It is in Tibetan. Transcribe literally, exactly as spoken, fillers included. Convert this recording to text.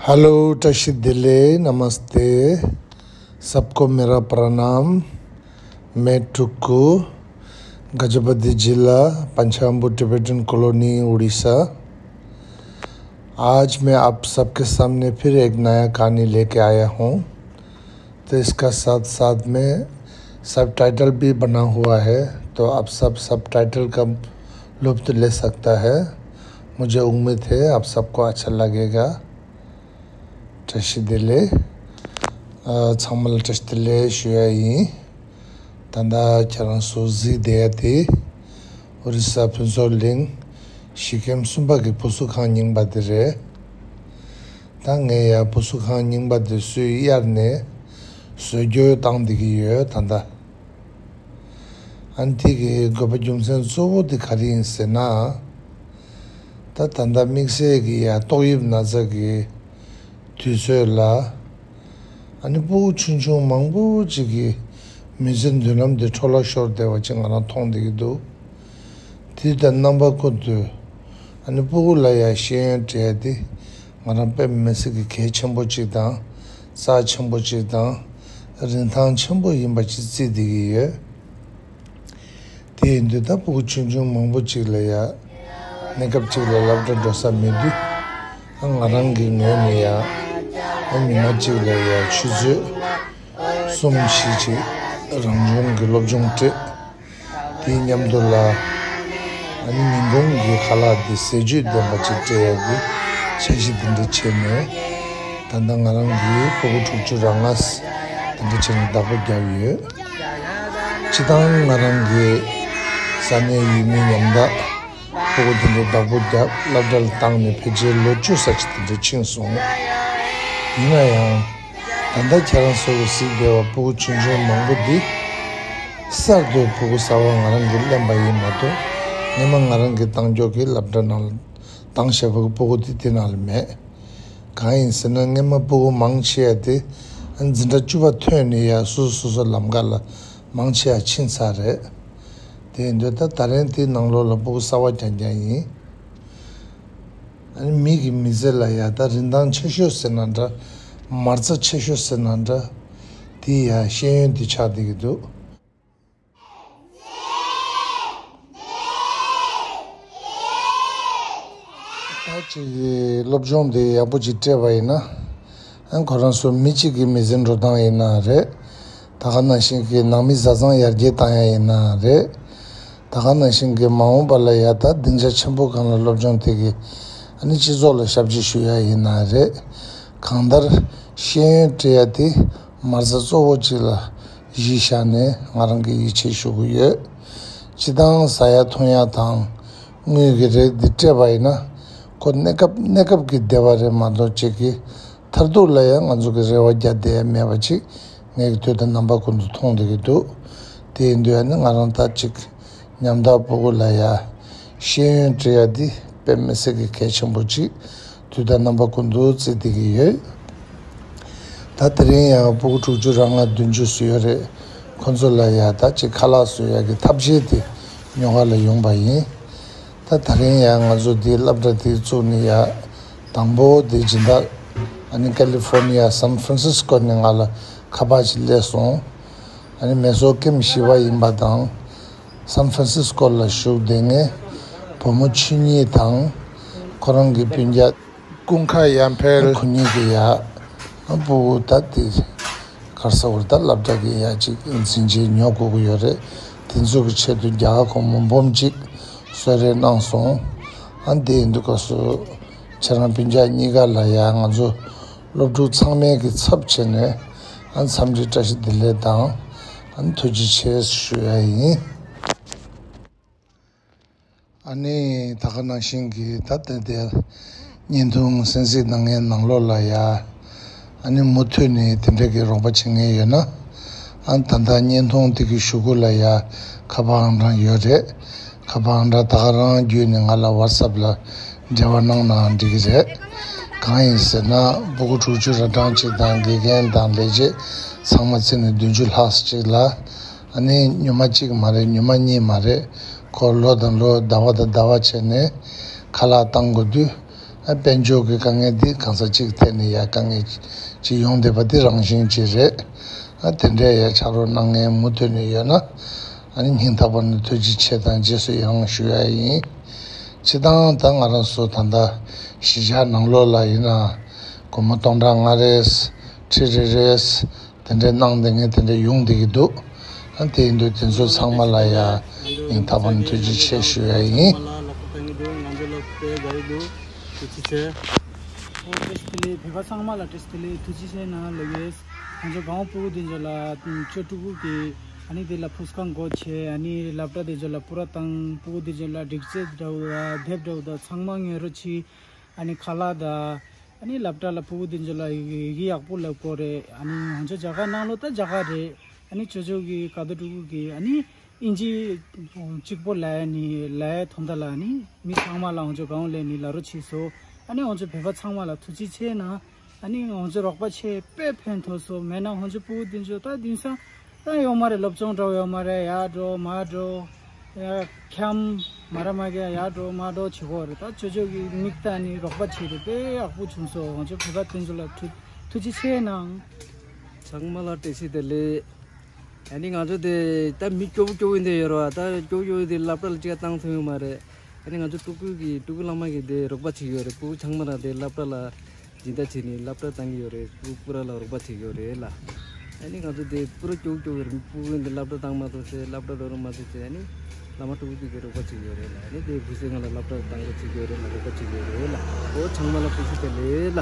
हेलो, टशी दिले, नमस्ते। सबको मेरा प्रणाम। मैं टुक्कू, गजपति जिला, पंचाम्बू टिबेटन कॉलोनी, उड़ीसा। आज मैं आप सबके सामने फिर एक नया कहानी लेके आया हूँ। तो इसका साथ साथ में सबटाइटल भी बना हुआ है, तो आप सब सबटाइटल का लुत्फ ले सकता है। मुझे उम्मीद है आप सबको अच्छा लगेगा। བཀྲ་ཤིས་བདེ་ལེགས། ཨ། ཚང་མ་ལ་བཀྲ་ཤིས་བདེ་ལེགས་ཞུ་ཡ་ཡིན། ད་ལྟ་ཁྱེད་རང་ཚོ་གཟིགས་བསྡད་ཡ་དེ་ཨོ་རི་ས་ཕུན་ཚོགས་གླིང་གཞིས་ཁྱིམ་གསུམ་པ་གི་བུ་གསོ་ཁང་རྙིང་པ་དེ་རེད། ད་ངས་ཡ་བུ་གསོ་ཁང་རྙིང་པ་དེ་སུས་གཡར་ནས་བཟོ་བཅོས་བཏང་བསྡད་ཀྱི་ཡོད་ད་ལྟ། ཨ་ནི་དེ་གི་དགོས་པ་རྒྱུ་མཚན་གཙོ་བོ་དེ་ག་རེ་ཡིན་ཟེར་ན། ད་ད་ལྟ་དམིགས་བསལ་གྱི་ཡ་ཏོག་དབྱིབས་ན་ཚ་གི་དུས་ཚོད་ལ། ཨ་ནི་སྤུ་གུ་ཆུང་ཆུང་མང་པོ་ཅིག་གི་མི་ཚེ་མདུན་ལམ་དེ་འཕྲོ་བརླག་ཤོར་བསྡད་པ་ཅིག་ང་རང་མཐོང་བསྡད་ཀྱི་འདུག་དེ་དང་རྣམ་པ་ཀུན་ཏུ་ཨ་ནི་སྤུ་གུ་ལ་ཡ་ཤེས་ཡོན་སྤྲད་ཡ་དེ་ང་རང་དཔེ་མི་སྲིད་ཀྱི་གལ་ཆེན་པོ་ཅིག་དང་རྩ་ཆེན་པོ་ཅིག་དང་རིན་ཐང་ཆེན་པོ་ཡིན་པ་ཅིག་བརྩིས་བསྡད་ཀྱི་ཡོད། དེ་ཡིན་དུས་ད་སྤུ་གུ་ཆུང་ཆུང་མང་པོ་ཅིག་ལ་ཡ་གནས་སྐབས་ཅིག་ལ་སློབ་གྲྭ་འགྲོ་ས་མེད་དུས། ཨ། ང་རང་གི་ངོས་ནས་ཡ་ཨ་ཉི་མ་གཅིག་ལ་ཡ་ཆུ་ཚོད་གསུམ་བཞི་ཅིག་རང་སྦྱོང་གི་སློབ་སྦྱོང་སྤྲད། དེའི་མཉམ་དུ་ལ་ཨ་ནི་ཉིན་གུང་གི་ཁ་ལག་དེ་ཟས་བཅུད་ལྡན་པ་ཅིག་སྤྲད་ཡ་གི་འཆར་གཞི་དེ་འདྲ་བྱས་ནས། ད་ལྟ་ང་རང་གིས་སྤུ་གུ་དྲུག་ཅུ་རེ་ལྔ་དེ་འདྲ་བྱས་ནས་བདག་པོ་བརྒྱབ་ཡོད། སྤྱིར་བཏང་ང་རང་གི་ས་གནས་ཡུལ་མི་མཉམ་དུ་སྤུ་གུ་དེ་འདྲའི་བདག་པོ་བརྒྱབ་སློབ་གྲྭ་ལ་བཏང་ནས་ཕལ་ཆེར་ལོ་བཅུ་ཙམ་ཅིག་དེ་འདྲ་ཕྱིན་སོང་། ཡིན་ན་ཡང་ད་ལྟ་ཁྱེད་རང་ཚོ་གིས་གཟིགས་བསྡད་པ་སྤུ་གུ་ཆུང་ཆུང་མང་པོ་འདི་གསར་དུ་སྤུ་གུ་གསར་པ་ང་རང་གིས་ལེན་པ་ཡིན་མ་གཏོགས། སྔོན་མ་ང་རང་གིས་བཏང་ཕྱོགས་ཀྱི་སློབ་གྲྭ་ནང་ལ་བཏང་བཞག་པའི་སྤུ་གུ་དེ་དེ་ནང་ལ་མེད། གང་ཡིན་ཟེར་ན་སྔོན་མ་སྤུ་གུ་མང་ཆེ་བ་དེ་འཛིན་གྲྭ་བཅུ་པ་ཐོན་ནས་ཡ་སོ་སོ་སོ་སོ་ལམ་ཁ་ལ་མང་ཆེ་བ་ཕྱིན་ཚར་རེད། དེ་ཡིན་དུས་ད་ད་རིང་དེའི་ནང་ལོགས་ལ་སྤུ་གུ་གསར་པ་རྐྱང་རྐྱང་ཡིན། ཨ་ནི་མི་གི་མི་ཚེ་ལ་ཡ་ད་རིན་ཐང་ཆེ་ཤོས་ཟེར་ན་འདྲ། མ་རྩ་ཆེ་ཤོས་ཟེར་ན་འདྲ། དེ་ཡ་ཤེས་ཡོན་དེ་ཆགས་བསྡད་ཀྱི་འདུག་ད་ཅིག་སློབ་སྦྱོང་དེ་ཡག་པོ་ཅིག་སྤྲད་པ་ཡིན་ན། ཨ། ཁོ་རང་ཚོ་མི་གཅིག་གི་མི་ཚེ་འགྲོ་སྟངས་ཡིན་ན་རེད། ད་ག་ནང་བཞིན་གྱི་ནང་མི་བཟའ་ཚང་ཡར་རྒྱས་བཏང་ཡ་ཡིན་ན་རེད། ད་ག་ནང་བཞིན་གྱི་མ་འོངས་པ་ལ་ཡ་ད་སྡིངས་ཆ་ཆེན་པོ་སྒང་ལ་སློབ་སྦྱོང་དེ་གི་ཨ་ནི་སྤྱི་ཚོགས་ལ་ཞབས་ཕྱི་ཞུ་ཡ་ཡིན་ན་རེད། གང་ལྟར་ཤེས་ཡོན་སྤྲད་ཡ་དེ་མ་རྩ་གཙོ་བོ་གཅིག་ལ་གཞི་བཞག་ནས་ང་རང་གིས་ཡིད་ཆེས་ཞུ་གི་ཡོད། སྤྱིར་བཏང་ཟ་ཡ་འཐུང་ཡ་དང་དངུལ་གྱི་རིགས་འདི་སྤྲད་པ་ཡིན་ན། ཁོ་གནས་སྐབས་གནས་སྐབས་ཀྱི་བདེ་བ་རེད་མ་གཏོགས་གཅིག་གི་མཐར་ཐུག་ལ་ཡང་ང་ཚོ་གི་རེ་བ་རྒྱག་བསྡད་ཡ་མེད་པ་ཅིག་ངས་ཀྱི་དུས་དང་རྣམ་པ་ཀུན་ཏུ་མཐོང་བསྡད་ཀྱི་འདུག་དེ་ཡིན་དུས་ཨ་ནི་ང་རང་ད་ཅིག་ཉམ་ཐག་སྤུ་གུ་ལ་ཡ་ཤེས་ཡོན་སྤྲད་ཡ་འདི་དཔེ་མི་སྲིད་ཀྱི་གལ་ཆེན་པོ་ཅིག་དུས་དང་རྣམ་པ་ཀུན་ཏུ་བརྩི་བསྡད་ཀྱི་ཡོད། ད་དེ་རིང་ཡང་སྤུ་གུ་དྲུག་ཅུ་རེ་ལྔ་བདུན་ཅུ་ཙམ་ཡོད་རེད། ཁོ་ཚོ་ལ་ཡ་ད་ཅིག་ཁ་ལག་བཟོ་ཡ་གི་ཐབས་ཤེས་དེ་ཉོ་ག་ལ་ཡོང་པ་ཡིན། ད་དེ་རིང་ཡང་ང་ཚོ་འདི་སློབ་གྲྭ་འདི་བཙུགས་ནས་ཡ་དང་པོ་འདི་སྦྱིན་བདག་ཨ་ནི་ཀ་ལི་ཧྥོར་ནི་ཡ་སན་ཧྥ་རན་སིས་ཀོ་ནས་ང་ལ་ཁ་པར་ཅིག་སླེབས་སོང་། ཨ་ནི་མེ་སོར་ཀེམ་བཞི་པ་ཡིན་པ་དང་། སན་ཧྥ་རན་སིས་ཀོ་ལ་བཞུགས་བསྡད་མཁན་བུ་མོ་ཆོས་ཉིད་དང་། ཁོ་རང་གི་སྤུན་ཀྱག་ཀུན་དགའ་ཡར་འཕེལ། ཁོ་གཉིས་ཀྱི་ཡ་སྤུ་གུ་ད་དེ་གར་ས་བར་ད་སློབ་གྲྭ་གི་ཡ་གཅིག་འཛིན་ཆས་ཉོ་དགོས་ཀྱི་ཡོད་རེད། དེ་ཚོ་གི་ཆེད་དུ་རྒྱ་གར་སྒོར་མོ་འབུམ་གཅིག་གསོལ་རས་གནང་སོང་། ཨ། དེ་ཡིན་དུས་སྐབས་སུ་ཁྱེད་རང་སྤུན་ཀྱག་གཉིས་ཀ་ལ་ཡ་ང་ཚོ་སློབ་ཕྲུག་ཚང་མའི་གི་ཚབ་བྱས་ནས་ཨ་འཚམས་འདྲི་བཀྲ་ཤིས་བདེ་ལེགས་དང་ཨ་ཐུགས་རྗེ་ཆེ་ཞུ་ཡ་ཡིན། ཨ་ནི་ད་ག་ནང་བཞིན་གྱི་ད་ལྟ་དེ་བརྙན་ཐུང་གསན་གཟིགས་གནང་མཁན་ནང་ལོགས་ལ་ཡ་ཨ་ནི་མུ་མཐུད་ནས་དེ་འདྲ་གི་རོགས་པ་བྱེད་མཁན་ཡོད་ན། ཨ། ད་ལྟ་བརྙན་ཐུང་དེ་གི་གཞུག་གུ་ལ་ཡ་ཁ་པར་ཨང་གྲངས་ཡོད་རེད། ཁ་པར་ཨང་གྲངས་ད་ག་རང་བརྒྱུད་ནས་ང་ལ་ཝ་ཊི་སེབ་ལ་འབྲེལ་བ་གནང་ནའང་འགྲིག་གི་རེད། གང་ཡིན་ཟེར་ན་སྤུ་གུ་དྲུག་ཅུ་རེ་གྲངས་གཅིག་དང་དགེ་རྒན་དང་ལས་བྱེད་ཚང་མ་བརྩིས་ནས་བདུན་ཅུ་ལྷག་ཅིག་ལ། ཨ་ནི་ཉི་མ་གཅིག་མ་རེད། ཉི་མ་གཉིས་མ་རེད། ཁོ་ལོ་དང་ལོ་ཟླ་བ་དང་ཟླ་བ་བྱས་ནས་ཁ་ལག་བཏང་དགོས་དུས། ཨ་དཔལ་འབྱོར་གྱི་དཀའ་ངལ་འདི་གང་ས་གཅིག་ཐད་ནས་ཡ་དཀའ་ངལ་ཅིག་ཡོང་བསྡད་པ་འདི་རང་བཞིན་ཅིག་རེད། ཨ་དེ་འདྲའི་ཡ་ཕྱག་རོགས་གནང་མཁན་མུ་མཐུད་ནས་ཡོད་ན། ཨ་ནི་སྙིང་ཐག་པ་ནས་ཐུགས་རྗེ་ཆེ་དང་རྗེས་སུ་ཡི་རང་ཞུ་ཡ་ཡིན། སྤྱིར་བཏང་ད་ང་རང་ཚོ་ད་ལྟ་གཞིས་ཆགས་ནང་ལོགས་ལ་ཡིན་ན་སྒོར་མོ་སྟོང་ཕྲག་ལྔ་རེ། ཁྲི་རེ་རེ། དེ་འདྲའི་གནང་བསྡད་མཁན་དེ་འདྲ་ཡོང་བསྡད་ཀྱི་འདུག་ཨ་དེ་ཡིན་དུས་དེ་ཚོ་ཚང་མ་ལ་ཡ་སྙིང་ཐག་པ་ནས་ཐུགས་རྗེ་ཆེ་ཞུ་ཡ་ཡིན། ང་ཚོ་ལ་དཔེ་དགའ་ཡི་འདུག་ཐུགས་རྗེ་ཆེ། ཨོ་བཀྲ་ཤིས་བདེ་ལེགས། བོད་པ་ཚང་མ་ལ་བཀྲ་ཤིས་བདེ་ལེགས། ཐུགས་རྗེ་ཆེ་གནང་ལེགས་ཡོད། ང་ཚོ་གངས་སྤུ་གུ་དེ་ཚོ་ལ་ཅོ་ཕྲུ་གུ་གི་ཨ་ནི་དེ་ལ་ཕུས་ཁང་སྒོ་ཕྱེ། ཨ་ནི་སློབ་གྲྭ་དེ་ཚོ་ལ་པུ་ར་བཏང་། སྤུ་གུ་དེ་ཚོ་ལ་སྒྲིག་ཆས་འདྲ་བོ་དང་དེབ་འདྲ་བོ་དང་ཚང་མ་ཉོ་རོགས་གྱིས། ཨ་ནི་ཁ་ལག་དང་། ཨ་ནི་སློབ་གྲྭ་ལ་སྤུ་གུ་དེ་ཚོ་ལ་ཡི་གེ་ཡག་པོ་བསླབ་དགོས་རེད། ཨ་ནི་ང་ཚོ་རྒྱ་གར་ནང་ལོགས་ད་རྒྱ་གར་རེད། ཨ་ནི་ཅོ་ཅོ་གི་ཀ་ཏོ་ཕྲུ་གུ་གི་ཨ་ནི་ཨིན་ཇི་གཅིག་པོ་ལབ་ནི་ལབ་དོན་དག་ལ་ཨ་ནི་མི་ཚང་མ་ལ་ང་ཚོ་གང་ལས་ནི་ལབ་རོགས་བྱེད་སོ། ཨ་ནི་ང་ཚོ་བོད་པ་ཚང་མ་ལ་ཐུགས་རྗེ་ཆེ་གནང་། ཨ་ནི་ང་ཚོ་རོགས་པ་བྱེད་དཔེ་ཕན་ཐོགས་སོ། མེད་ན་ང་ཚོ་སྤུ་གུ་དེ་ཚོ་ད་དེང་སང་ད་ཡོད་མ་རེད། སློབ་སྦྱོང་འགྲོ་ཡོད་མ་རེད། ཡར་འགྲོ་མར་འགྲོ། ཡ་འཁྱམ་མ་ར་མ་གི་ཡར་འགྲོ་མར་འགྲོ་བྱེད་དགོས་རེད། ད་ཅོ་ཅོ་གི་མིག་ལྟ་ནི་རོགས་པ་བྱེད་རེད། དཔེ་ཡག་པོ་བྱུང་སོང་། ང་ཚོ་བོད་པ་དེ་ཚོ་ལ་ཐུགས་ཐུགས་རྗེ་ཆེ་གནང་། ཚང་མ་ལ་བཀྲ་ཤིས་བདེ་ལེགས། ཨ་ནི་ང་ཚོ་དེ་ད་མི་སྐྱོ་པོ་སྐྱོ་པོ་འདི་ཡོད་རེད་བ། ད་སྐྱོ་པོ་སྐྱོ་པོ་འདི་སློབ་གྲྭ་ལ་གཅིག་བཏང་ཐུབ་ཡོད་མ་རེད། ཨ་ནི་ང་ཚོ་ཕྲུ་གུ་གི་ཕྲུ་གུ་བླ་མ་གི་དེ་རོགས་པ་བྱེད་ཀྱི་ཡོད་རེད། ཕྲུ་གུ་ཚང་མ་ལ་དེ་སློབ་གྲྭ་ལ་སྦྱིན་བདག་བྱས་ནས་སློབ་གྲྭ་བཏང་གི་ཡོད་རེད། སྤུ་སྤུ་ར་ལ་རོགས་པ་བྱེད་ཀྱི་ཡོད་རེད་ལ། ཨ་ནི་ང་ཚོ་དེ་སྤུ་ར་སྐྱོ་སྐྱོ་ཡོད་རེད། སྤུ་གུ་འདི་སློབ་གྲྭ་བཏང་མ་ཐུབ་ཚེ་སློབ་གྲྭ་འགྲོ་རུ་མ་ཐུབ་ཚེ་ཨ་ནི་བླ་མ་ཕྲུ་གུ་གི་རོགས་པ་བྱེད་ཀྱི་ཡོད་རེད་ལ། ཨ་ནི་དེ་བུ་སེ་ང་ལ་སློབ་གྲྭ་བཏང་གི་བྱེད་ཀྱི་ཡོད་རེད་ལ། རོགས་པ་བྱེད་ཀྱི་ཡོད་རེད་ལ། ཨོ་ཚང་མ་ལ་བཀྲ་ཤིས་བདེ་ལེགས་ལ།